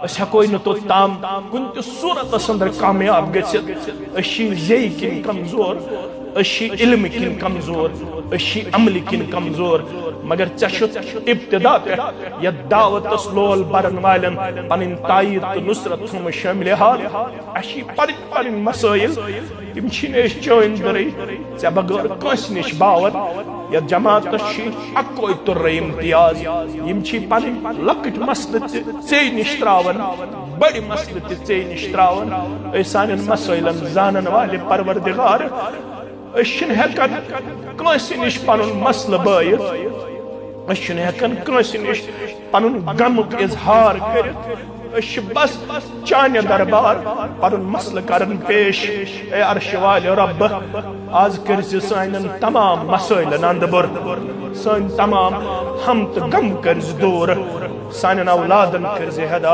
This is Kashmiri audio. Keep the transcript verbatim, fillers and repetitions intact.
أسۍ ہٮ۪کوے نہٕ توٚت تام کُنہِ تہِ صوٗرتس اندر کامیاب گٔژھِتھ۔ أسۍ چھِ زیٚیہِ کِنۍ کمزور، أسۍ چھِ علمہٕ کِنۍ کمزور، أسۍ چھِ عملہِ کِنۍ کمزور۔ مگر ژےٚ چھُتھ ابتدا پٮ۪ٹھ یتھ دعوتس لول برن والٮ۪ن پنٕنۍ تایید تہٕ نصرت تھٲومٕژ شٲملِ حال۔ اَسہِ چھِ پنٕنۍ پنٕنۍ مسٲیل، تِم چھِنہٕ أسۍ چٲنۍ دٔرٕے ژےٚ بغٲر کٲنٛسہِ نِش باوَتھ۔ یَتھ جماعتَس چھِ اَکوے تُررے امتیاز۔ یِم چھِ پَنٕنۍ لۄکٕٹۍ مسلہٕ تہِ ژے نِش ترٛاوان، بٔڑۍ مسلہٕ تہِ ژے نِش ترٛاوان۔ اے سانٮ۪ن مسٲیلَن زانَن والہِ پروردگار، أسۍ چھِنہٕ ہٮ۪کان کٲنٛسہِ نِش پَنُن مسلہٕ بٲیِتھ۔ أسۍ چھِنہٕ ہٮ۪کان کٲنٛسہِ نِش پنُن غمُک اظہار کٔرِتھ۔ أسۍ چھِ بس چانہِ دربار پنُن مسلہٕ کران پیش۔ اے عرش والہِ رب، آز کٔرۍ زِ سانٮ۪ن تمام مسٲیلن اندٕ بُر، سٲنۍ تمام ہم تہٕ غم کٔرۍ زِ دوٗر، سانٮ۪ن اولادن کٔرۍ زِ ہدایت۔